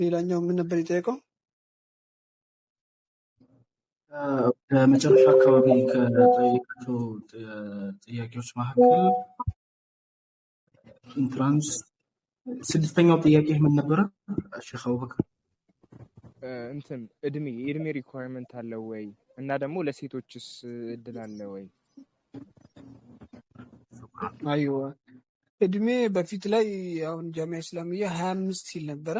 ሌላኛው ምን ነበር የጠየቀው? በመጨረሻ አካባቢ ከጠየቃቸው ጥያቄዎች መካከል entrance ስድስተኛው ጥያቄ ምን ነበረ? ሼክ አቡበክር። እንትን እድሜ የእድሜ requirement አለው ወይ እና ደግሞ ለሴቶችስ እድል አለ ወይ? أيوه እድሜ በፊት ላይ አሁን ጃሚያ እስላሚያ 25 ሲል ነበረ።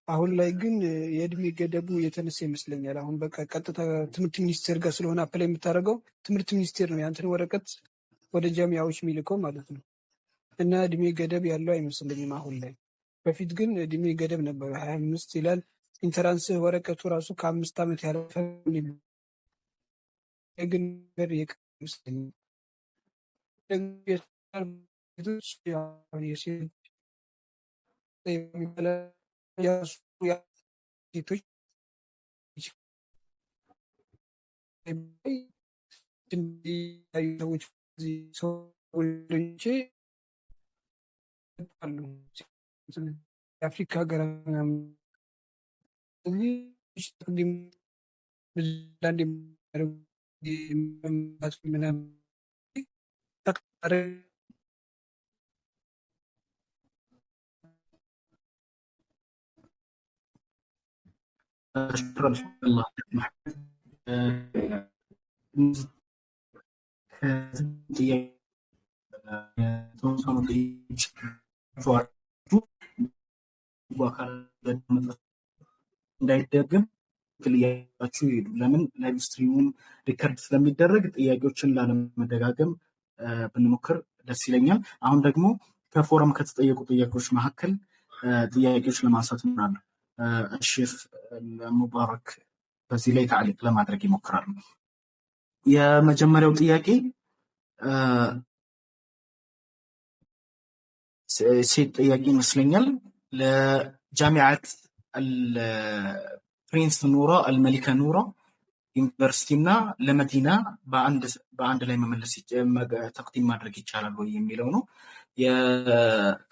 አሁን ላይ ግን የእድሜ ገደቡ የተነሳ ይመስለኛል። አሁን በቃ ቀጥታ ትምህርት ሚኒስቴር ጋር ስለሆነ apply የምታደርገው ትምህርት ሚኒስቴር ነው ያንተን ወረቀት ወደ ጃሚያዎች የሚልከው ማለት ነው። እና እድሜ ገደብ ያለው አይመስለኝም አሁን ላይ። በፊት ግን እድሜ ገደብ ነበረ፣ 25 ይላል። entrance ወረቀቱ ራሱ ከ5 ዓመት ያለፈ ግን ነገር የቀረ ይመስለኛል። ሴቶች የሴቶች የራሱ ሴቶች ሰዎች ሰዎች አሉ የአፍሪካ ሀገራት ምናምን እዚህ አንዳንድ ምናምን شكرا الله የተወሰኑ ጥያቄዎች በአካል እንዳይደገም ጥያቄያችሁ ይሄዱ። ለምን live stream ኡን record ስለሚደረግ ጥያቄዎችን ላለመደጋገም ብንሞክር ደስ ይለኛል። አሁን ደግሞ ከፎረም ከተጠየቁ ጥያቄዎች መካከል ጥያቄዎች ለማንሳት እንሞክራለን። ሼክ ሙባረክ በዚህ ላይ تعليق ለማድረግ ይሞክራሉ። የመጀመሪያው ጥያቄ ሴት ጥያቄ ይመስለኛል። ለጃሚዓት Prince ኑራ አልመሊከ ኑራ ዩኒቨርሲቲ እና ለመዲና በአንድ ላይ መመለስ تقديم ማድረግ ይቻላል ወይ የሚለው ነው።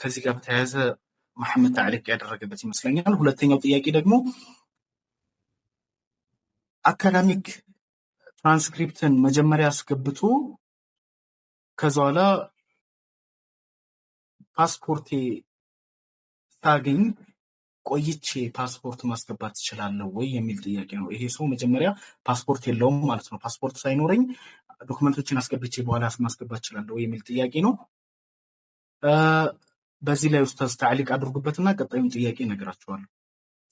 ከዚህ ጋር በተያያዘ መሐመድ تعليق ያደረገበት ይመስለኛል። ሁለተኛው ጥያቄ ደግሞ አካዳሚክ ትራንስክሪፕትን መጀመሪያ አስገብቶ ከዛ በኋላ ፓስፖርቴ ሳገኝ ቆይቼ ፓስፖርት ማስገባት እችላለሁ ወይ የሚል ጥያቄ ነው። ይሄ ሰው መጀመሪያ ፓስፖርት የለውም ማለት ነው። ፓስፖርት ሳይኖረኝ document ኦችን አስገብቼ በኋላ ማስገባት እችላለሁ ወይ የሚል ጥያቄ ነው። በዚህ ላይ ኡስታዝ تعليق አድርጉበትና ቀጣዩን ጥያቄ እነግራችኋለሁ።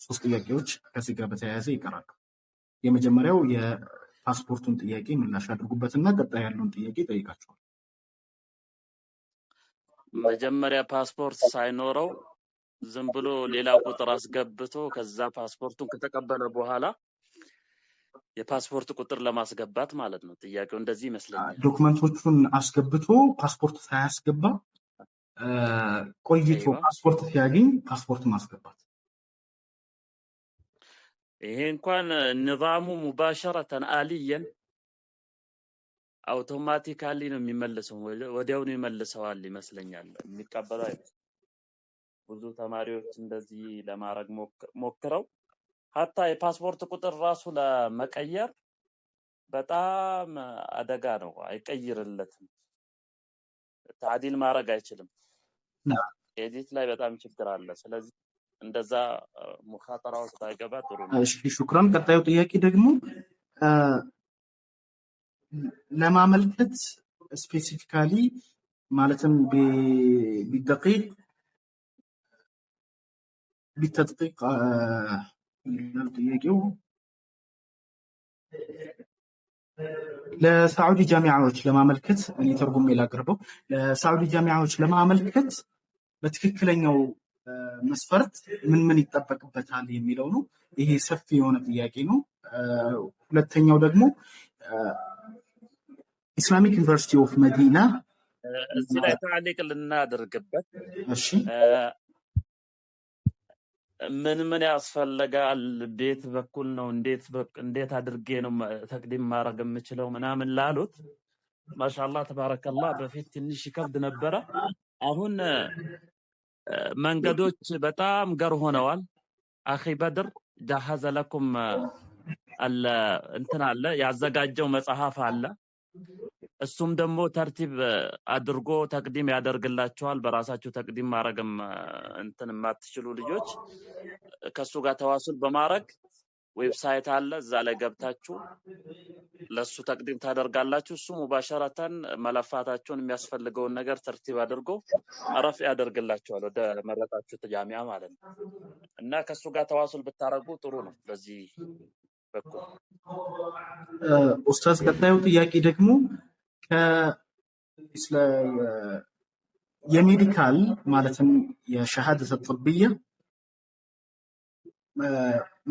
ሶስት ጥያቄዎች ከዚህ ጋር በተያያዘ ይቀራሉ። የመጀመሪያው የፓስፖርቱን ጥያቄ ምላሽ አድርጉበትና ቀጣይ ያለውን ጥያቄ ጠይቃቸዋል። መጀመሪያ ፓስፖርት ሳይኖረው ዝም ብሎ ሌላ ቁጥር አስገብቶ ከዛ ፓስፖርቱን ከተቀበለ በኋላ የፓስፖርት ቁጥር ለማስገባት ማለት ነው። ጥያቄው እንደዚህ ይመስለኛል። document ኦቹን አስገብቶ ፓስፖርት ሳያስገባ ቆይቶ أيوه ፓስፖርት ሲያገኝ ፓስፖርት ማስገባት። ይሄ እንኳን نظام ኡ مباشرة آليا automatically ነው የሚመልሰው፣ ወዲያውኑ ይመልሰዋል ይመስለኛል። የሚቀበለው አይመስለኝም። ብዙ ተማሪዎች እንደዚህ ለማድረግ ሞክረው حتى የፓስፖርት ቁጥር ራሱ ለመቀየር በጣም አደጋ ነው። አይቀይርለትም። تعديل ማድረግ አይችልም። edit ላይ በጣም ችግር አለ። ስለዚህ እንደዛ مخاطرة ውስጥ ባይገባ ጥሩ ነው። እሺ شكرا። ቀጣዩ ጥያቄ ደግሞ ለማመልከት specifically ማለትም بالدقيق بالتدقيق ይላል ጥያቄው። ለሳዑዲ ጃሚዓዎች ለማመልከት እኔ ተርጉሜ ላቅርበው። ለሳዑዲ ጃሚዓዎች ለማመልከት በትክክለኛው መስፈርት ምን ምን ይጠበቅበታል የሚለው ነው። ይሄ ሰፊ የሆነ ጥያቄ ነው። ሁለተኛው ደግሞ Islamic University of መዲና። እዚህ ላይ تعليق ልናደርግበት እሺ። ምን ምን ያስፈልጋል? ቤት በኩል ነው እንዴት አድርጌ ነው تقديم ማድረግ የምችለው ምናምን ላሉት ما شاء الله تبارك الله። በፊት ትንሽ ይከብድ ነበረ። አሁን መንገዶች በጣም ገር ሆነዋል። أخي በድር جهز لكم አለ እንትን አለ ያዘጋጀው መጽሐፍ አለ። እሱም ደግሞ ترتيب አድርጎ تقديم ያደርግላችኋል። በራሳችሁ تقديم ማድረግም እንትን የማትችሉ ልጆች ከእሱ ጋር تواصل በማድረግ website አለ፣ እዛ ላይ ገብታችሁ ለእሱ تقديم ታደርጋላችሁ። እሱ مباشرة መለፋታችሁን የሚያስፈልገውን ነገር ترتيب አድርጎ رفع ያደርግላችኋል ወደ መረጣችሁት ጃሚያ ማለት ነው። እና ከእሱ ጋር تواصل ብታደርጉ ጥሩ ነው በዚህ በኩል። ኡስታዝ፣ ቀጣዩ ጥያቄ ደግሞ ስለ የ medical ማለትም የ شهادة طبية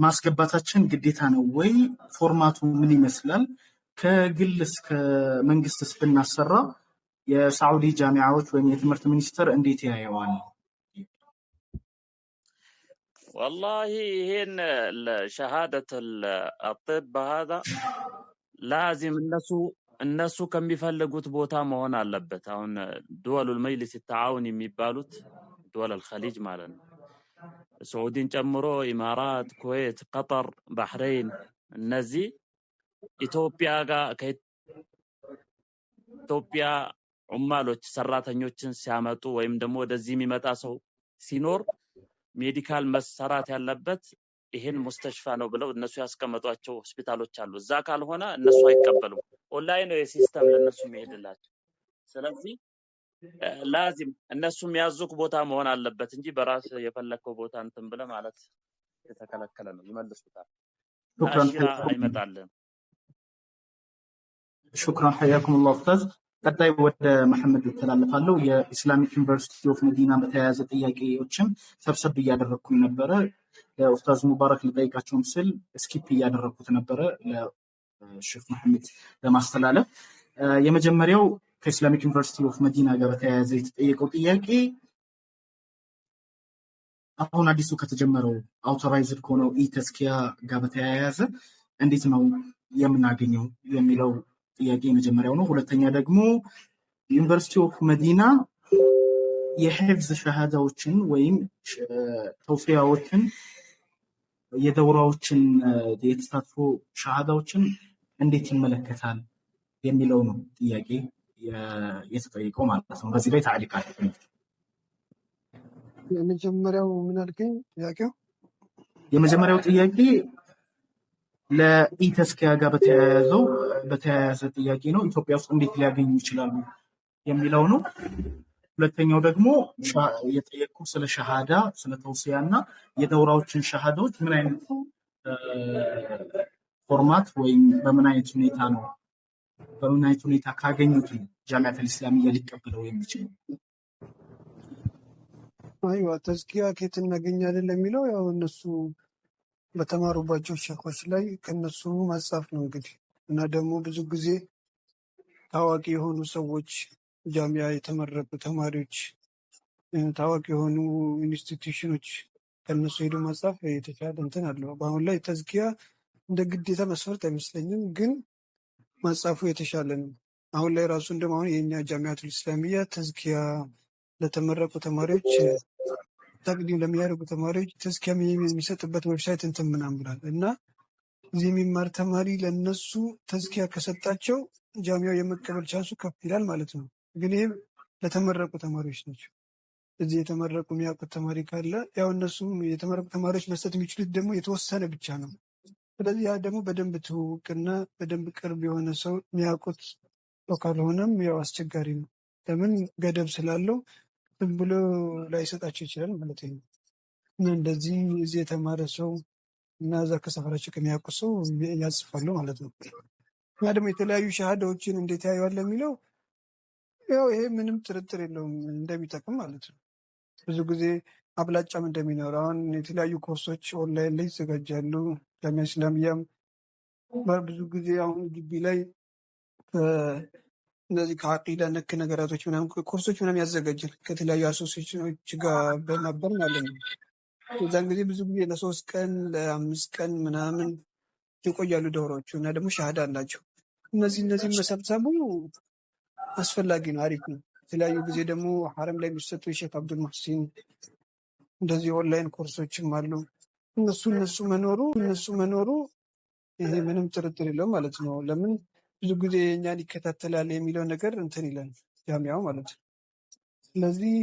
ማስገባታችን ግዴታ ነው ወይ? format ኡ ምን ይመስላል? ከግል እስከ መንግስትስ ብናሰራ የሳዑዲ ጃሚዓዎች ወይም የትምህርት ሚኒስቴር እንዴት ያየዋል? والله ይሄን شهادة الطب هذا لازم እነሱ ከሚፈልጉት ቦታ መሆን አለበት። አሁን دول المجلس التعاون የሚባሉት دول الخليج ማለት ነው። ስዑዲን ጨምሮ ኢማራት፣ ኩዌት፣ ቀጠር፣ ባህሬን እነዚህ ኢትዮጵያ ጋር ከኢትዮጵያ ዑማሎች ሰራተኞችን ሲያመጡ ወይም ደግሞ ወደዚህ የሚመጣ ሰው ሲኖር medical መሰራት ያለበት ይሄን مستشفى ነው ብለው እነሱ ያስቀመጧቸው ሆስፒታሎች አሉ። እዛ ካልሆነ እነሱ አይቀበሉም። ኦንላይን ነው የ system ለእነሱ የሚሄድላቸው። ስለዚህ لازم እነሱ የሚያዙክ ቦታ መሆን አለበት እንጂ በራስ የፈለግከው ቦታ እንትን ብለህ ማለት የተከለከለ ነው። ይመልሱታል። شكرا تأشيرة አይመጣልህም። شكرا حياكم الله ኡስታዝ። ቀጣይ ወደ መሐመድ እተላለፋለሁ። የ Islamic University of Medina በተያያዘ ጥያቄዎችን ሰብሰብ እያደረግኩኝ ነበረ። ለኡስታዝ ሙባረክ ልጠይቃቸውም ስል skip እያደረግኩት ነበረ ለሼክ መሐመድ ለማስተላለፍ። የመጀመሪያው ከ Islamic University of Medina ጋር በተያያዘ የተጠየቀው ጥያቄ አሁን አዲሱ ከተጀመረው authorized ከሆነው e-تزكية ጋር በተያያዘ እንዴት ነው የምናገኘው የሚለው ጥያቄ የመጀመሪያው ነው። ሁለተኛ ደግሞ University of Medina የሕፍዝ ሸሃዳዎችን ወይም ተውሲያዎችን የደውራዎችን የተሳትፎ ሸሃዳዎችን እንዴት ይመለከታል የሚለው ነው ጥያቄ የተጠየቀው ማለት ነው። በዚህ ላይ تعليق አለ። የመጀመሪያው ምን አልከኝ? ጥያቄው የመጀመሪያው ጥያቄ ለ e-تزكية ጋር በተያያዘ ጥያቄ ነው። ኢትዮጵያ ውስጥ እንዴት ሊያገኙ ይችላሉ የሚለው ነው። ሁለተኛው ደግሞ የጠየቅኩ ስለ ሸሃዳ ስለ ተውሲያ እና የደውራዎችን ሸሃዳዎች ምን አይነት format ወይም በምን አይነት ሁኔታ ነው በምን አይነት ሁኔታ ካገኙት ነው ጃሚዓት አልኢስላሚያ ሊቀበለው የሚችለው? أيوه تزكية ከየት እናገኛለን ለሚለው ያው እነሱ በተማሩባቸው ሼኾች ላይ ከነሱ መጻፍ ነው እንግዲህ። እና ደግሞ ብዙ ጊዜ ታዋቂ የሆኑ ሰዎች ጃሚያ የተመረቁ ተማሪዎች ታዋቂ የሆኑ institution ኦች ከነሱ ሄዶ መጻፍ የተሻለ እንትን አለው። በአሁን ላይ تزكية እንደ ግዴታ መስፈርት አይመስለኝም፣ ግን መጻፉ የተሻለ ነው። አሁን ላይ ራሱ እንደውም አሁን የእኛ ጃሚዓቱል ኢስላሚያ تزكية ለተመረቁ ተማሪዎች تقديم ለሚያደርጉ ተማሪዎች تزكية የሚሰጥበት website እንትን ምናምን ብሏል። እና እዚህ የሚማር ተማሪ ለነሱ تزكية ከሰጣቸው ጃሚያው የመቀበል chance ኡ ከፍ ይላል ማለት ነው። ግን ይሄ ለተመረቁ ተማሪዎች ናቸው። እዚህ የተመረቁ የሚያውቁት ተማሪ ካለ ያው እነሱም የተመረቁ ተማሪዎች መስጠት የሚችሉት ደግሞ የተወሰነ ብቻ ነው። ስለዚህ ያ ደግሞ በደንብ ትውውቅና በደንብ ቅርብ የሆነ ሰው የሚያውቁት ሰው ካልሆነም ያው አስቸጋሪ ነው። ለምን ገደብ ስላለው ዝም ብሎ ላይሰጣቸው ይችላል ማለት ነው። እና እንደዚህ እዚህ የተማረ ሰው እና እዛ ከሰፈራቸው ከሚያውቁት ሰው ያጽፋሉ ማለት ነው። እና ደግሞ የተለያዩ ሸሃዳዎችን እንዴት ያየዋል ለሚለው ያው ይሄ ምንም ጥርጥር የለውም እንደሚጠቅም ማለት ነው። ብዙ ጊዜ አብላጫም እንደሚኖር አሁን የተለያዩ ኮርሶች ኦንላይን ላይ ይዘጋጃሉ። ጃሚያ እስላሚያም ብዙ ጊዜ አሁን ግቢ ላይ እነዚህ ከአቂዳ ነክ ነገራቶች ምናምን ኮርሶች ምናምን ያዘጋጃል ከተለያዩ አሶሲዬሽኖች ጋር በማበር ማለት ነው። የዛን ጊዜ ብዙ ጊዜ ለ3 ቀን ለ5 ቀን ምናምን ይቆያሉ ደውራዎቹ እና ደግሞ ሻሃዳ አላቸው። እነዚህ መሰብሰቡ አስፈላጊ ነው፣ አሪፍ ነው። የተለያዩ ጊዜ ደግሞ ሐረም ላይ የሚሰጡ የሼክ አብዱል ሙህሲን እንደዚህ ኦንላይን ኮርሶችም አሉ። እነሱ መኖሩ ይሄ ምንም ጥርጥር የለውም ማለት ነው። ለምን ብዙ ጊዜ እኛን ይከታተላል የሚለው ነገር እንትን ይላል ጃሚያው ማለት ነው። ስለዚህ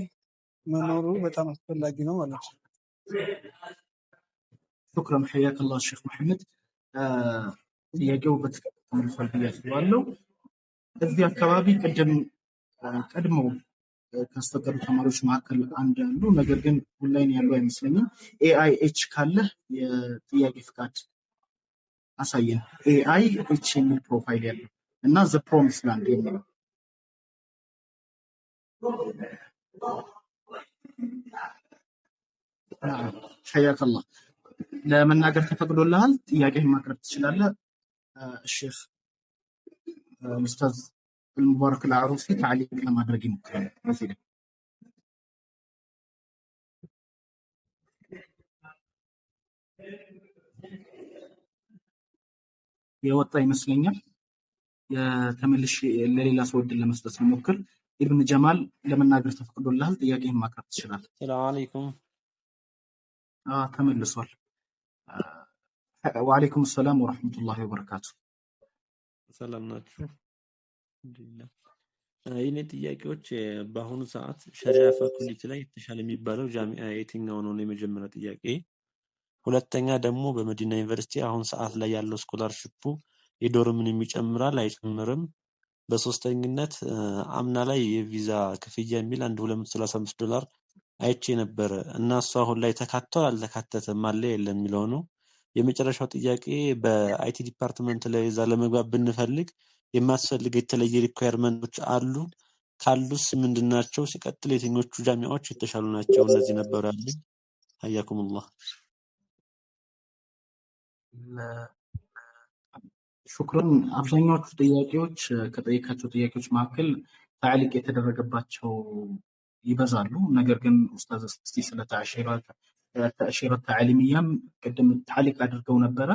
መኖሩ በጣም አስፈላጊ ነው ማለት ነው። شكرا حياك الله ሼክ መሐመድ። ጥያቄው በትክክል ተመልሷል ብዬ አስባለሁ። እዚህ አካባቢ ቅድም ቀድመው ካስፈቀዱ ተማሪዎች መካከል አንድ ያሉ፣ ነገር ግን ኦንላይን ያሉ አይመስለኝም። AIH ካለህ የጥያቄ ፍቃድ አሳየን። AIH የሚል profile ያለው እና The Promise Land የሚለው። نعم حياك الله፣ ለመናገር ተፈቅዶልሃል። ጥያቄህን ማቅረብ ትችላለህ። ሼክ ኡስታዝ ሙባረክ አልዓሩሲ تعليق ለማድረግ ይሞክራል። በዚህ ላይ የወጣ ይመስለኛል። የተመልሼ ለሌላ ሰው እድል ለመስጠት ልሞክር። ኢብን ጀማል ለመናገር ተፈቅዶልሃል። ጥያቄህን ማቅረብ ትችላለህ። ሰላም አለይኩም። ተመልሷል። وعليكم السلام ورحمة الله وبركاته። ሰላም ናችሁ? አልሐምዱሊላህ። የኔ ጥያቄዎች በአሁኑ ሰዓት ሸሪዓ ፋኩልቲ ላይ የተሻለ የሚባለው ጃሚዓ የትኛው ነው? የመጀመሪያ ጥያቄ። ሁለተኛ ደግሞ በመዲና ዩኒቨርሲቲ አሁን ሰዓት ላይ ያለው scholarship ኡ የ dorm ንም ይጨምራል አይጨምርም? በሶስተኝነት አምና ላይ የቪዛ ክፍያ የሚል አንድ 235 ዶላር አይቼ ነበረ እና እሱ አሁን ላይ ተካቷል አልተካተተም አለ የለም የሚለው ነው። የመጨረሻው ጥያቄ በ IT department ላይ እዛ ለመግባት ብንፈልግ የሚያስፈልግ የተለየ requirement ኦች አሉ? ካሉስ ምንድን ናቸው? ሲቀጥል የትኞቹ ጃሚዓዎች የተሻሉ ናቸው? እነዚህ ነበሩ ያሉኝ። حياكم الله። شكرا። አብዛኛዎቹ ጥያቄዎች ከጠየካቸው ጥያቄዎች መካከል تعليق የተደረገባቸው ይበዛሉ። ነገር ግን ኡስታዝ እስቲ ስለ تأشيرة تعليمية ም ቅድም تعليق አድርገው ነበረ።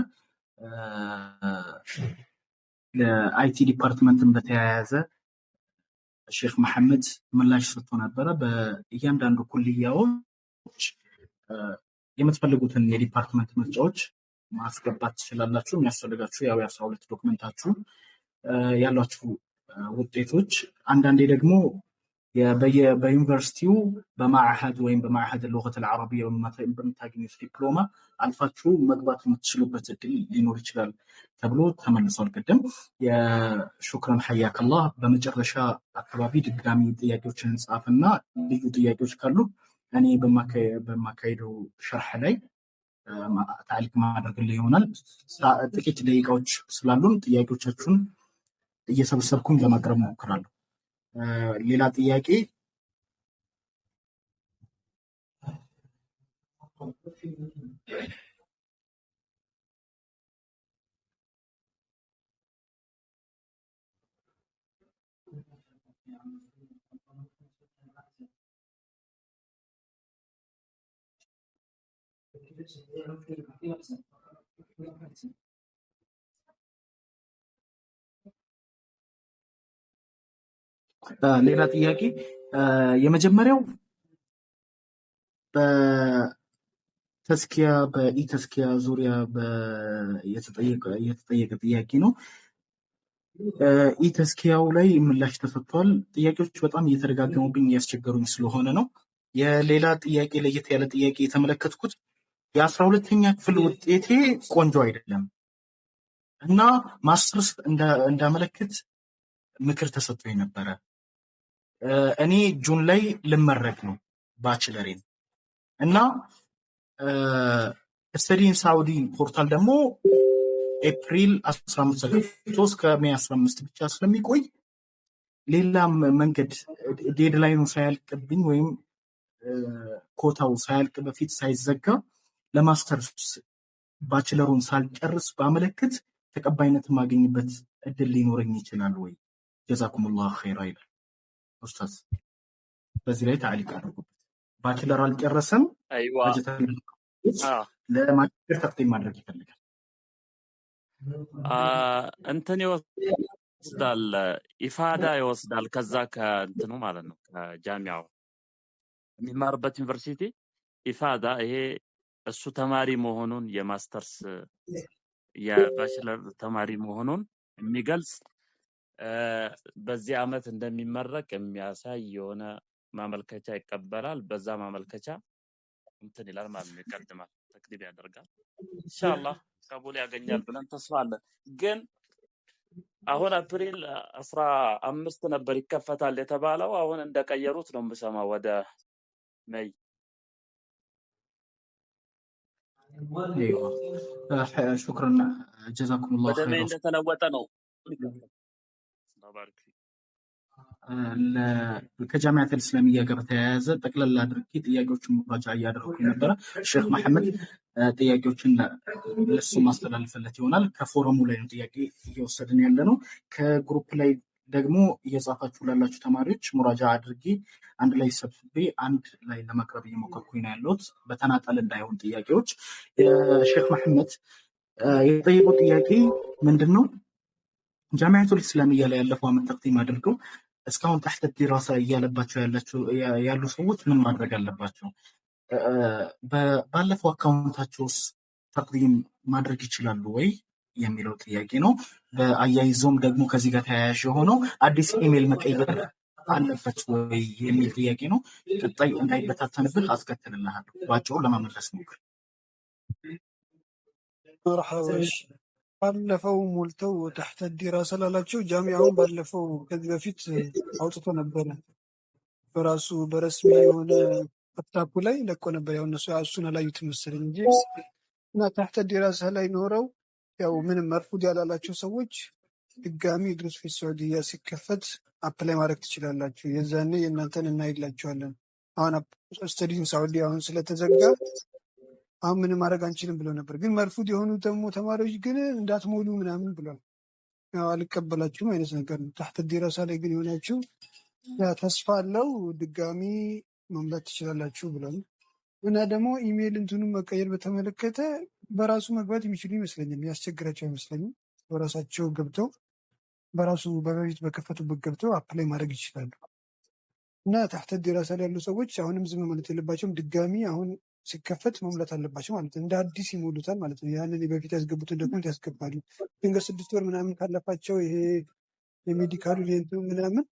ለ IT department ን በተያያዘ ሼክ መሐመድ ምላሽ ሰጥቶ ነበረ። በእያንዳንዱ ኩልያዎች የምትፈልጉትን የ department ምርጫዎች ማስገባት ትችላላችሁ። የሚያስፈልጋችሁ ያው የ12 document ኣችሁ ያሏችሁ ውጤቶች፣ አንዳንዴ ደግሞ በዩኒቨርሲቲው በ معهد ወይም በ معهد اللغة العربية በምታገኙት ዲፕሎማ አልፋችሁ መግባት የምትችሉበት እድል ሊኖር ይችላል ተብሎ ተመልሷል። ቅድም የ شكرا حياك الله። በመጨረሻ አካባቢ ድጋሚ ጥያቄዎችን እንጻፍና ልዩ ጥያቄዎች ካሉ እኔ በማካሄደው شرح ላይ تعليق ማድረግልህ ይሆናል። ጥቂት ደቂቃዎች ስላሉን ጥያቄዎቻችሁን እየሰበሰብኩኝ ለማቅረብ እሞክራለሁ። ሌላ ጥያቄ? ሌላ ጥያቄ የመጀመሪያው በተዝኪያ በ e-ተዝኪያ ዙሪያ የተጠየቀ ጥያቄ ነው። e-ተዝኪያው ላይ ምላሽ ተሰጥቷል። ጥያቄዎች በጣም እየተደጋገሙብኝ እያስቸገሩኝ ስለሆነ ነው። የሌላ ጥያቄ ለየት ያለ ጥያቄ የተመለከትኩት የ12ኛ ክፍል ውጤቴ ቆንጆ አይደለም እና ማስተርስ እንዳመለክት ምክር ተሰጥቶኝ ነበረ። እኔ June ላይ ልመረቅ ነው bachelor ኤን እና Study in Saudi portal ደግሞ ኤፕሪል 15 ተከፍቶ እስከ May 15 ብቻ ስለሚቆይ ሌላም መንገድ deadline ኑ ሳያልቅብኝ ወይም ኮታው ሳያልቅ በፊት ሳይዘጋ ለ masters bachelor ኡን ሳልጨርስ ባመለክት ተቀባይነት የማገኝበት እድል ሊኖረኝ ይችላል ወይ? جزاكم الله خيرا ይላል። ኡስታዝ በዚህ ላይ تعليق አድርጉበት። Bachelor አልጨረሰም፣ أيوه በጀት ለማስተር تقديم ማድረግ ይፈልጋል። እንትን ይወስዳል፣ إفادة ይወስዳል። ከዛ ከእንትኑ ማለት ነው ከጃሚያው የሚማርበት ዩኒቨርሲቲ إفادة ይሄ እሱ ተማሪ መሆኑን የማስተርስ የባችለር ተማሪ መሆኑን የሚገልጽ በዚህ አመት እንደሚመረቅ የሚያሳይ የሆነ ማመልከቻ ይቀበላል። በዛ ማመልከቻ እንትን ይላል ማለት ነው፣ ይቀድማል፣ ተቅዲም ያደርጋል። ኢንሻአላህ ቀቡል ያገኛል ብለን ተስፋ አለን። ግን አሁን አፕሪል 15 ነበር ይከፈታል የተባለው። አሁን እንደቀየሩት ነው የምሰማው ወደ May። أيوة شكرا جزاكم الله ወደ May خير። እንደተለወጠ ነው የሚከፈተው። ተባረክ። ከጃሚዓት እስላሚያ ጋር በተያያዘ ጠቅለል አድርጌ ጥያቄዎችን مراجعة እያደረኩኝ ነበረ። ሼክ መሐመድ ጥያቄዎችን ለሱ ማስተላልፍለት ይሆናል። ከፎረሙ ላይ ነው ጥያቄ እየወሰድን ያለ ነው። ከ group ላይ ደግሞ እየጻፋችሁ ላላችሁ ተማሪዎች مراجعة አድርጌ አንድ ላይ ሰብስቤ አንድ ላይ ለማቅረብ እየሞከርኩኝ ነው ያለሁት፣ በተናጠል እንዳይሆን ጥያቄዎች። ሼክ መሐመድ የጠየቀው ጥያቄ ምንድን ነው? ጃሚዓቱል እስላሚያ ላይ ያለፈው ዓመት تقديم አድርገው እስካሁን تحت الدراسة እያለባቸው ያሉ ሰዎች ምን ማድረግ አለባቸው? ባለፈው account ኣቸውስ تقديم ማድረግ ይችላሉ ወይ የሚለው ጥያቄ ነው። በአያይዞም ደግሞ ከዚህ ጋር ተያያዥ የሆነው አዲስ ኢሜይል መቀየር አለበት ወይ የሚል ጥያቄ ነው። ቀጣይ እንዳይበታተንብህ አስከትልልሃለሁ። ባጭሩ ለመመለስ ሞክር። መርሐባ። እሺ፣ ባለፈው ሞልተው تحت الدراسة ላላቸው ጃሚዓውን ባለፈው ከዚህ በፊት አውጥቶ ነበረ። በራሱ በ رسمي የሆነ ዋትሳፑ ላይ ለቆ ነበር። ያው እነሱ እሱን አላዩትም መሰለኝ እንጂ እና تحت الدراسة ላይ ኖረው ያው ምንም مرفوض ያላላቸው ሰዎች ድጋሚ ادرس في السعودية ሲከፈት apply ማድረግ ትችላላችሁ። የዛኔ የእናንተን እናይላችኋለን። አሁን study in Saudi አሁን ስለተዘጋ አሁን ምንም ማድረግ አንችልም ብለው ነበር። ግን مرفوض የሆኑ ደግሞ ተማሪዎች ግን እንዳትሞሉ ምናምን ብሏል። ያው አልቀበላችሁም አይነት ነገር ነው። تحت الدراسة ላይ ግን የሆናችሁ ያ ተስፋ አለው ድጋሚ መሙላት ትችላላችሁ ብሏል። እና ደግሞ ኢሜይል እንትኑን መቀየር በተመለከተ በራሱ መግባት የሚችሉ ይመስለኛል። የሚያስቸግራቸው አይመስለኝም። በራሳቸው ገብተው በራሱ በበፊት በከፈቱበት ገብተው apply ማድረግ ይችላሉ። እና تحت الدراسة ላይ ያሉ ሰዎች አሁንም ዝም ማለት የለባቸውም። ድጋሚ አሁን ሲከፈት መሙላት አለባቸው ማለት ነው። እንደ አዲስ ይሞሉታል ማለት ነው። ያንን በፊት ያስገቡትን document ያስገባሉ። ግን ከ6 ወር ምናምን ካለፋቸው ይሄ የ medical ኡ የእንትኑ ምናምን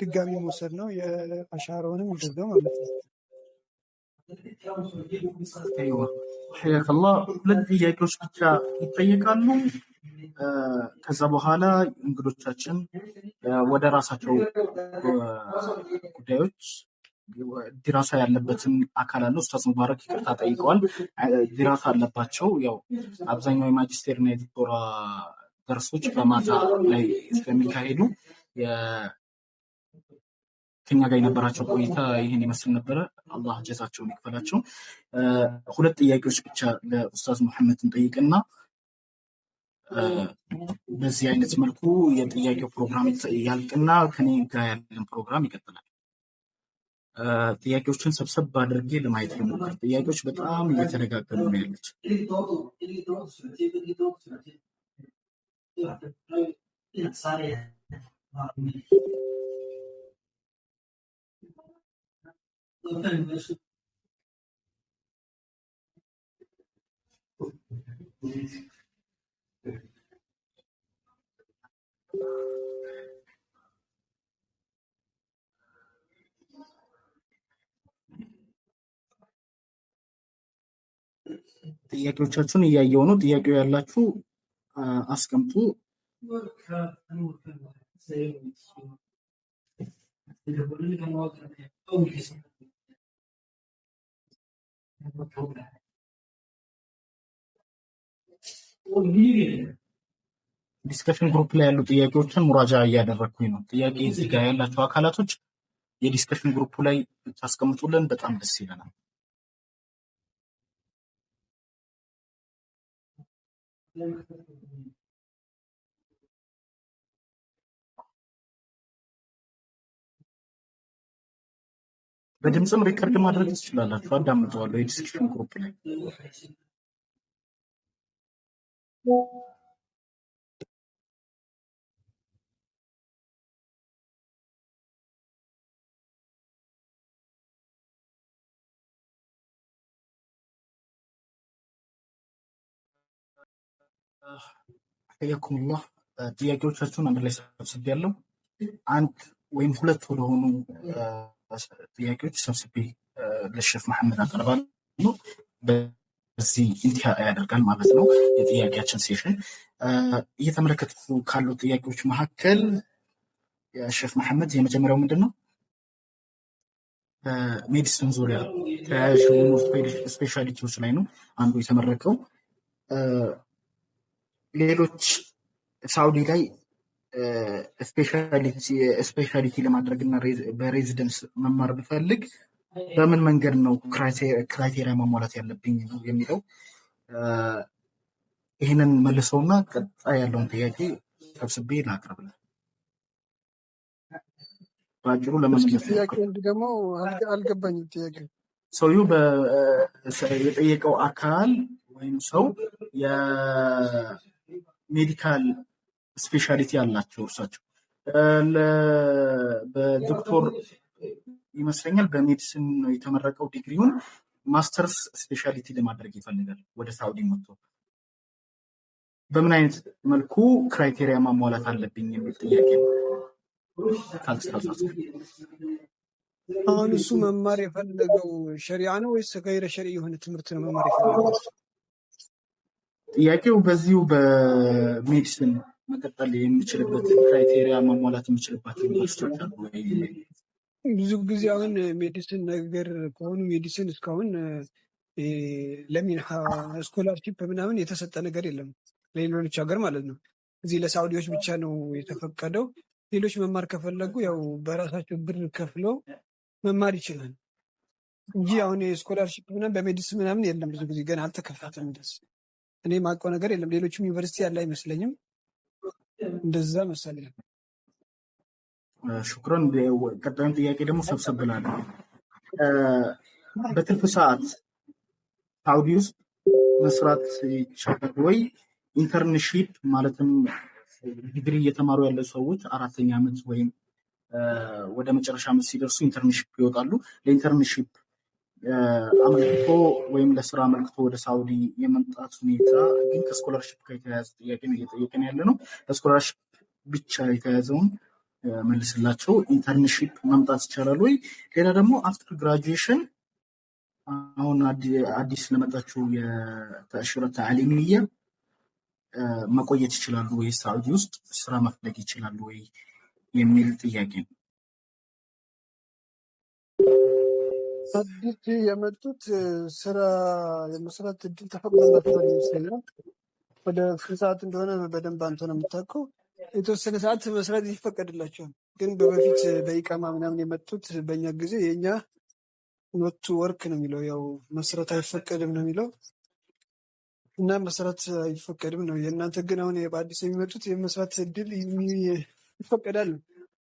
ድጋሚ መውሰድ ነው። የአሻራውንም እንደዛው ማለት ነው። أيوه حياك الله። ሁለት ጥያቄዎች ብቻ ይጠየቃሉ። ከዛ በኋላ እንግዶቻችን ወደ ራሳቸው ጉዳዮች دراسة ያለበትን አካል አለ። ኡስታዝ ሙባረክ ይቅርታ ጠይቀዋል። دراسة አለባቸው። ያው አብዛኛው የማጅስቴር እና የዶክቶራ ደርሶች በማታ ላይ ስለሚካሄዱ ከኛ ጋር የነበራቸው ቆይታ ይህን ይመስል ነበረ። አላህ ጀዛቸውን ይክፈላቸው። ሁለት ጥያቄዎች ብቻ ለኡስታዝ መሐመድ እንጠይቅና በዚህ አይነት መልኩ የጥያቄው ፕሮግራም ያልቅና ከኔ ጋር ያለን ፕሮግራም ይቀጥላል። ጥያቄዎችን ሰብሰብ አድርጌ ለማየት ልሞክር። ጥያቄዎች በጣም እየተደጋገሙ ነው ያሉት። ጥያቄዎቻችሁን እያየው ነው። ጥያቄው ያላችሁ አስቀምጡ። discussion group ላይ ያሉ ጥያቄዎችን مراجعة እያደረግኩኝ ነው። ጥያቄ እዚህ ጋር ያላችሁ አካላቶች የ discussion group ላይ ብታስቀምጡልን በጣም ደስ ይለናል። በድምፅም record ማድረግ ትችላላችሁ። አዳምጠዋለሁ የ discussion group ላይ። حياكم الله። ጥያቄዎቻችሁን አንድ ላይ ሰብስቤ ያለው አንድ ወይም ሁለት ወደሆኑ ጥያቄዎች ሰብስቤ ለሼፍ መሐመድ አቀርባለሁ። በዚህ انتهاء ያደርጋል ማለት ነው የጥያቄያችን session። እየተመለከትኩ ካሉ ጥያቄዎች መካከል የሼፍ መሐመድ የመጀመሪያው ምንድን ነው? በ medicine ዙሪያ ተያያዥ የሆኑ specialty ዎች ላይ ነው አንዱ የተመረቀው። ሌሎች ሳውዲ ላይ specialty ለማድረግ እና በ residence መማር ብፈልግ በምን መንገድ ነው criteria ማሟላት ያለብኝ ነው የሚለው። ይህንን መልሰውና ቀጣይ ያለውን ጥያቄ ሰብስቤ ላቅርብልህ። በአጭሩ እስኪ ለመመለስ ሞክር። ጥያቄውን ደግሞ አልገባኝም። ጥያቄ ሰውየው የጠየቀው አካል ወይም ሰው የ medical specialty አላቸው። እርሳቸው በዶክተር ይመስለኛል በ medicine ነው የተመረቀው። ዲግሪውን masters specialty ለማድረግ ይፈልጋል ወደ ሳውዲ መጥቶ በምን አይነት መልኩ criteria ማሟላት አለብኝ የሚል ጥያቄ ነው ካልተሳሳትኩ። አሁን እሱ መማር የፈለገው ሸሪዓ ነው ወይስ غير شرعي የሆነ ትምህርት ነው መማር የፈለገው? እሱ ጥያቄው በዚሁ በ medicine መቀጠል የሚችልበት criteria ማሟላት የሚችልባቸው ዩኒቨርሲቲዎች አሉ ወይ? ብዙ ጊዜ አሁን medicine ነገር ከሆኑ medicine እስካሁን ለ منحة scholarship ምናምን የተሰጠ ነገር የለም ለሌሎች ሀገር ማለት ነው። እዚህ ለሳዑዲዎች ብቻ ነው የተፈቀደው። ሌሎች መማር ከፈለጉ ያው በራሳቸው ብር ከፍለው መማር ይችላል እንጂ አሁን የ scholarship ምናምን በ medicine ምናምን የለም። ብዙ ጊዜ ገና አልተከፈተም። እንደዚህ እኔ የማውቀው ነገር የለም። ሌሎችም ዩኒቨርሲቲ ያለ አይመስለኝም። እንደዛ መሰለኝ። شكرا። ቀጣዩን ጥያቄ ደግሞ ሰብሰብ ብላለሁ። በትርፍ ሰዓት ሳውዲ ውስጥ መስራት ይቻላል ወይ? internship ማለትም ዲግሪ እየተማሩ ያለ ሰዎች አራተኛ ዓመት ወይም ወደ መጨረሻ ዓመት ሲደርሱ internship ይወጣሉ። ለ internship አመልክቶ ወይም ለስራ አመልክቶ ወደ ሳውዲ የመምጣት ሁኔታ ግን ከ scholarship ጋር የተያያዘ ጥያቄ ነው እየጠየቅን ያለ ነው። በ scholarship ብቻ የተያያዘውን መልስላቸው። internship መምጣት ይቻላል ወይ? ሌላ ደግሞ after graduation አሁን አዲስ ለመጣችው የ تأشيرة تعليمية መቆየት ይችላሉ ወይ? ሳዑዲ ውስጥ ስራ መፈለግ ይችላሉ ወይ የሚል ጥያቄ ነው። አዲስ የመጡት ስራ የመስራት እድል ተፈቅዶላቸዋል ይመስለኛል። ወደ ስንት ሰዓት እንደሆነ በደንብ አንተ ነው የምታውቀው። የተወሰነ ሰዓት መስራት ይፈቀድላቸዋል። ግን በበፊት በ إقامة ምናምን የመጡት በእኛ ጊዜ የእኛ not to work ነው የሚለው፣ ያው መስራት አይፈቀድም ነው የሚለው እና መስራት አይፈቀድም ነው። የእናንተ ግን አሁን በአዲስ የሚመጡት የመስራት እድል ይፈቀዳል ነው።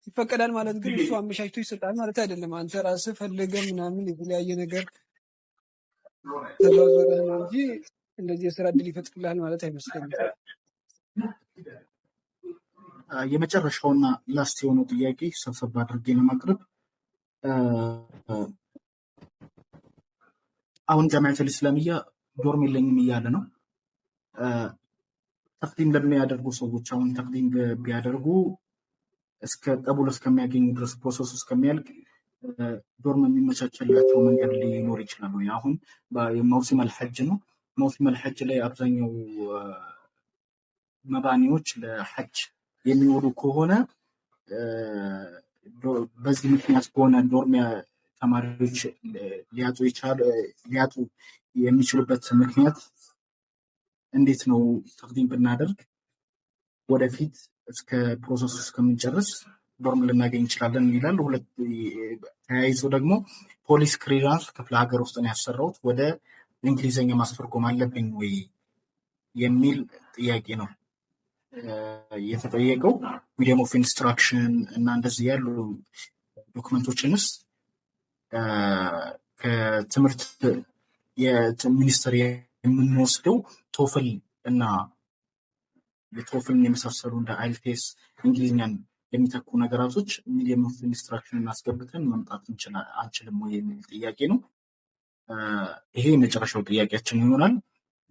ይፈቀዳል ማለት ግን እሱ አመቻችቶ ይሰጣል ማለት አይደለም። አንተ ራስህ ፈልገህ ምናምን የተለያየ ነገር ተዟዙረህ ነው እንጂ እንደዚህ የስራ እድል ይፈጥርልሃል ማለት አይመስለኝም። የመጨረሻውና last የሆነው ጥያቄ ሰብሰብ አድርጌ ለማቅረብ አሁን ጃሚዓተል ኢስላሚያ dorm የለኝም እያለ ነው። تقديم ለሚያደርጉ ሰዎች አሁን تقديم ቢያደርጉ እስከ قبول እስከሚያገኙ ድረስ process ኡ እስከሚያልቅ dorm የሚመቻቸላቸው መንገድ ሊኖር ይችላል ወይ? አሁን موسم الحج ነው። موسم الحج ላይ አብዛኛው مباني ዎች ለሐጅ የሚውሉ ከሆነ በዚህ ምክንያት ከሆነ dorm ተማሪዎች ሊያጡ የሚችሉበት ምክንያት እንዴት ነው? تقديم ብናደርግ ወደፊት እስከ process ኡ እስከምንጨርስ dorm ልናገኝ እንችላለን ይላል። ሁለት ተያይዞ ደግሞ police clearance ክፍለ ሀገር ውስጥ ነው ያሰራሁት ወደ እንግሊዝኛ ማስተርጎም አለብኝ ወይ የሚል ጥያቄ ነው የተጠየቀው። Medium of instruction እና እንደዚህ ያሉ document ኦችንስ ከትምህርት ሚኒስቴር የምንወስደው TOEFL እና የ TOEFL ን የመሳሰሉ እንደ IELTS እንግሊዝኛን የሚተኩ ነገራቶች medium of instruction አስገብተን መምጣት አንችልም ወይ የሚል ጥያቄ ነው። ይሄ የመጨረሻው ጥያቄያችን ይሆናል።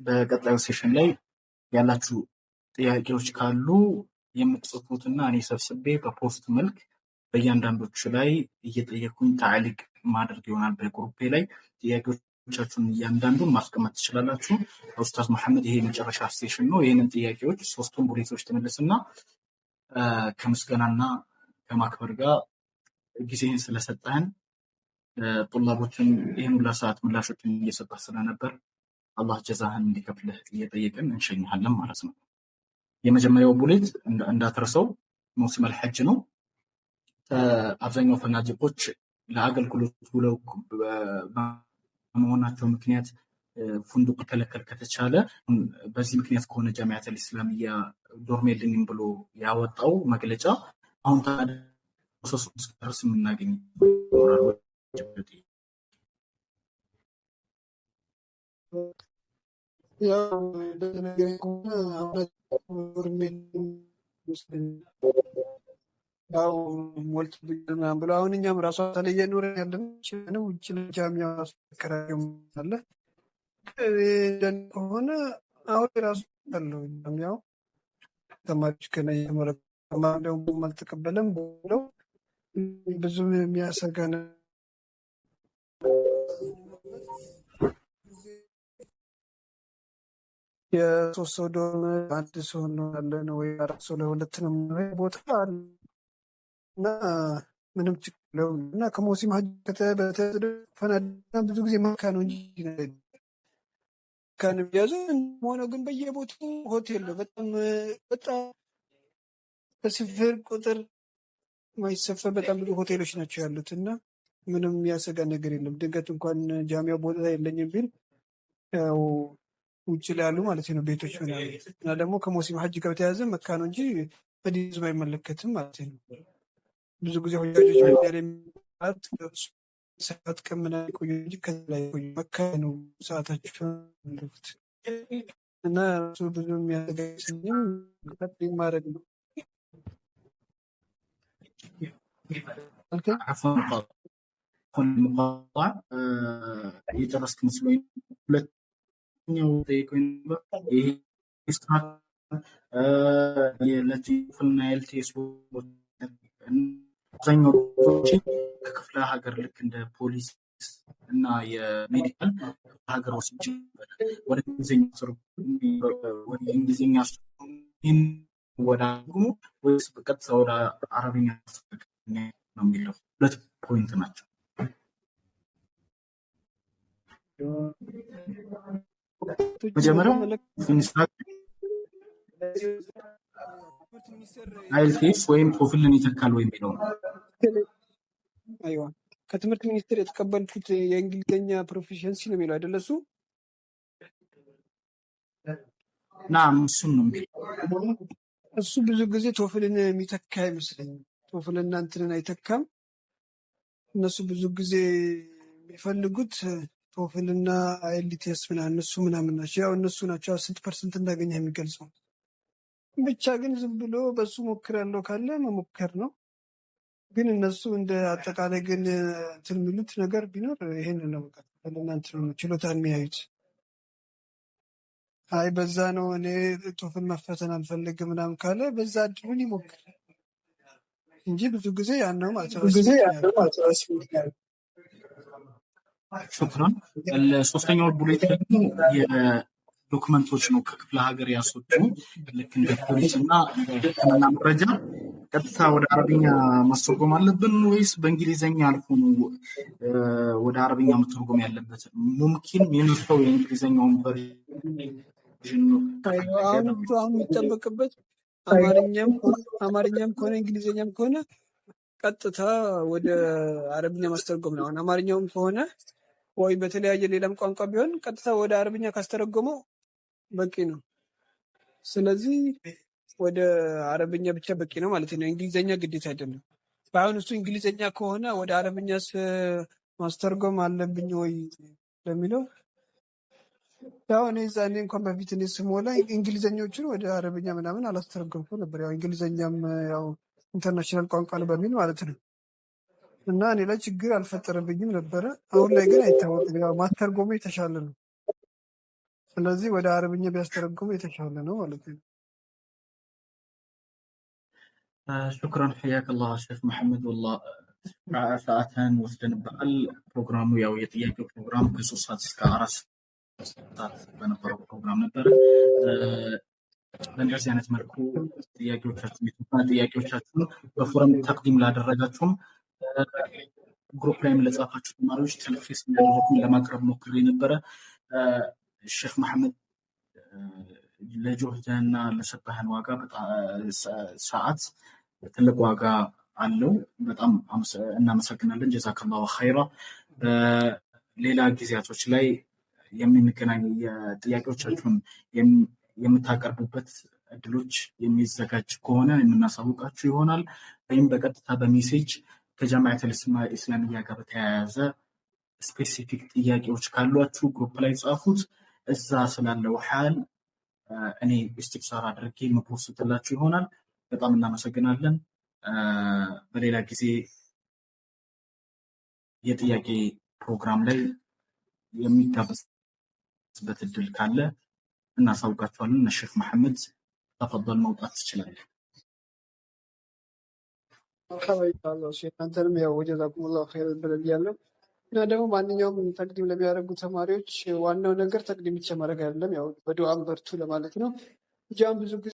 በቀጣዩ session ላይ ያላችሁ ጥያቄዎች ካሉ የምትጽፉትና እኔ ሰብስቤ በ post መልክ በእያንዳንዶቹ ላይ እየጠየኩኝ تعليق ማድረግ ይሆናል። በ group ኤ ላይ ጥያቄዎቻችሁን እያንዳንዱን ማስቀመጥ ትችላላችሁ። ኡስታዝ መሐመድ ይሄ የመጨረሻ session ነው። ይህንን ጥያቄዎች ሶስቱን bullet ኦች ትመልስና ከምስጋናና ከማክበር ጋር ጊዜህን ስለሰጠህን ጡላቦችን ይህን ሁላ ሰዓት ምላሾችን እየሰጠህ ስለነበር አላህ ጀዛህን እንዲከፍልህ እየጠየቅን እንሸኝሃለን ማለት ነው። የመጀመሪያው bullet እንዳትረሰው موسم الحج ነው። አብዛኛው ፈናዲቆች ለአገልግሎት ውለው በመሆናቸው ምክንያት فندق ከለከል ከተቻለ በዚህ ምክንያት ከሆነ ጃሚዓት አልኢስላሚያ dorm የለኝም ብሎ ያወጣው መግለጫ አሁን ታዲያ process ኡ እስኪደርስ የምናገኝ ይኖራል ወይ? ያው እንደነገረኝ ከሆነ አሁን dorm ይመስለኛል። ያው ሞልቶብኛል ምናምን ብሎ አሁን እኛም ራሷ ላይ እየኖርን ያለነው ነው። ውጭ ላይ ጃሚያ ራሱ ተከራየው አለ እንደኔ ከሆነ አሁን ራሱ አለው ጃሚያው ተማሪዎች ገና እየተመረቁ እንደውም አልተቀበለም ብለው ብዙም የሚያሰጋ ነገር የሶስት ሰው dorm አንድ ሰው እንሆናለን ወይ አራት ሰው ለሁለት ነው የምንሆነው ቦታ አለ እና ምንም ችግር የለውም። እና ከ موسم حج በተያያዘ ደግሞ ፈናዳ ብዙ ጊዜ መካ ነው እንጂ መካ ነው የሚያዘው። ሆነ ግን በየቦታው ሆቴል ነው። በጣም በጣም በስፍር ቁጥር የማይሰፈር በጣም ብዙ ሆቴሎች ናቸው ያሉት እና ምንም የሚያሰጋ ነገር የለም። ድንገት እንኳን ጃሚያው ቦታ የለኝም ቢል ያው ውጭ ላይ ያሉ ማለት ነው ቤቶች ምናምን እና ደግሞ ከ موسم حج ጋር በተያያዘ መካ ነው እንጂ መዲና ብዙም አይመለከትም ማለት ነው። ብዙ ጊዜ ሁጃጆች መዲና ላይ ሰዓት ሰዓት ቀን ምናምን ይቆዩ እንጂ ከዛ ላይ አይቆዩ። መካ ነው ሰዓታቸው ያሉት እና እሱ ብዙ የሚያሰጋ አይመስለኝም። ማድረግ ነው አልከኝ። عفوا المقاطعة የጨረስክ መስሎኝ። ሁለተኛው ጠይቀኝ ነበር ይሄ ለቲፍልና ኤልቲኤስ አብዛኛው ከክፍለ ሀገር ልክ እንደ ፖሊስ እና የሜዲካል ክፍለ ሀገር ወስጄ ነበር። ወደ እንግሊዝኛ ትርጉም ወደ እንግሊዝኛ አስተርጉም ወደ አርጉሙ ወይስ በቀጥታ ወደ አረብኛ አስተርጉም ነው የሚለው ሁለት point ናቸው። ሁለቶችን መጀመሪያው በተመለከተ instruction ትምህርት ሚኒስቴር IELTS ወይም TOEFL ን ይተካል ወይ የሚለው ነው። أيوه ከትምህርት ሚኒስቴር የተቀበልኩት የእንግሊዝኛ proficiency ነው የሚለው አይደለ? እሱ نعم እሱን ነው የሚለው። እሱ ብዙ ጊዜ TOEFL ን የሚተካ አይመስለኝም። TOEFL ና እንትንን አይተካም። እነሱ ብዙ ጊዜ የሚፈልጉት TOEFL ና IELTS ምናምን እነሱ ምናምን ናቸው። ያው እነሱ ናቸው ስንት percent እንዳገኘ የሚገልጸው። ብቻ ግን ዝም ብሎ በሱ ሞክራለሁ ካለ መሞከር ነው። ግን እነሱ እንደ አጠቃላይ ግን እንትን የሚሉት ነገር ቢኖር ይሄን ነው። በቃ TOEFL ና እንትኑ ነው ችሎታን የሚያዩት። አይ በዛ ነው እኔ TOEFL መፈተን አልፈልግም ምናምን ካለ በዛ እድሉን ይሞክር እንጂ ብዙ ጊዜ ያን ነው ማለት ነው ረስሚ ያለው። شكرا። ሶስተኛው bullet ደግሞ የ document ኦች ነው ከክፍለ ሀገር ያስወጡ ልክ እንደ ፖሊስ እና እንደ ሕክምና መረጃ ቀጥታ ወደ አረብኛ ማስተርጎም አለብን ወይስ በእንግሊዘኛ አልፎ ነው ወደ አረብኛ መተርጎም ያለበት? ممكن የሚመጣው የእንግሊዘኛውን version ነው أيوه ከፈለገ አሁን ነው። እሱ አሁን የሚጠበቅበት አማርኛም ከሆነ እንግሊዝኛም ከሆነ ቀጥታ ወደ አረብኛ ማስተርጎም ነው። አሁን አማርኛውም ከሆነ ወይ በተለያየ ሌላም ቋንቋ ቢሆን ቀጥታ ወደ አረብኛ ካስተረጎመው በቂ ነው። ስለዚህ ወደ አረብኛ ብቻ በቂ ነው ማለት ነው። እንግሊዝኛ ግዴታ አይደለም። በአሁን እሱ እንግሊዝኛ ከሆነ ወደ አረብኛስ ማስተርጎም አለብኝ ወይ ለሚለው ያው እኔ እዛ እኔ እንኳን በፊት እኔ ስሞላ እንግሊዘኞቹን ወደ አረብኛ ምናምን አላስተረጎምኩም ነበር። ያው እንግሊዘኛም ያው international ቋንቋ ነው በሚል ማለት ነው። እና እኔ ላይ ችግር አልፈጠረብኝም ነበረ። አሁን ላይ ግን አይታወቅም። ያው ማስተርጎሙ የተሻለ ነው። ስለዚህ ወደ አረብኛ ቢያስተረጉሙ የተሻለ ነው ማለት ነው። شكرا حياك الله ሼክ መሐመድ። ወላሂ ሰዓትህን ወስደንብሃል። ፕሮግራሙ ያው የጥያቄው ፕሮግራም ከ3 ሰዓት እስከ 4 ሰዓት በነበረው ፕሮግራም ነበረ። በእንደዚህ አይነት መልኩ ጥያቄዎቻችሁን፣ የተወሰነ ጥያቄዎቻችሁን በፎረም تقديم ላደረጋችሁም group ላይም ለጻፋችሁ ተማሪዎች تلخيص የሚያደረጉን ለማቅረብ ሞክሬ ነበረ። ሼክ መሐመድ፣ ለጆህድህና ለሰጠህን ዋጋ ሰዓት ትልቅ ዋጋ አለው። በጣም እናመሰግናለን። جزاك الله خيرا። በሌላ ጊዜያቶች ላይ የምንገናኝ የጥያቄዎቻችሁን የምታቀርቡበት እድሎች የሚዘጋጅ ከሆነ የምናሳውቃችሁ ይሆናል። ወይም በቀጥታ በ message ከጃሚዓተል ኢስላሚያ ጋር በተያያዘ specific ጥያቄዎች ካሏችሁ group ላይ ጻፉት። እዛ ስላለው حال እኔ استفسار አድርጌ የም post ላችሁ ይሆናል። በጣም እናመሰግናለን። በሌላ ጊዜ የጥያቄ ፕሮግራም ላይ የሚጋበዝበት እድል ካለ እናሳውቃችኋለን። ሼክ መሐመድ تفضل፣ መውጣት ትችላለህ። مرحبا ኢንሻአላህ። እሺ፣ እናንተንም ያው وجزاكم الله خير ብለን ብያለሁ። እና ደግሞ ማንኛውም تقديم ለሚያደርጉ ተማሪዎች ዋናው ነገር تقديم ብቻ ማድረግ አይደለም፣ ያው በዱዓም በርቱ ለማለት ነው። እጃም ብዙ ጊዜ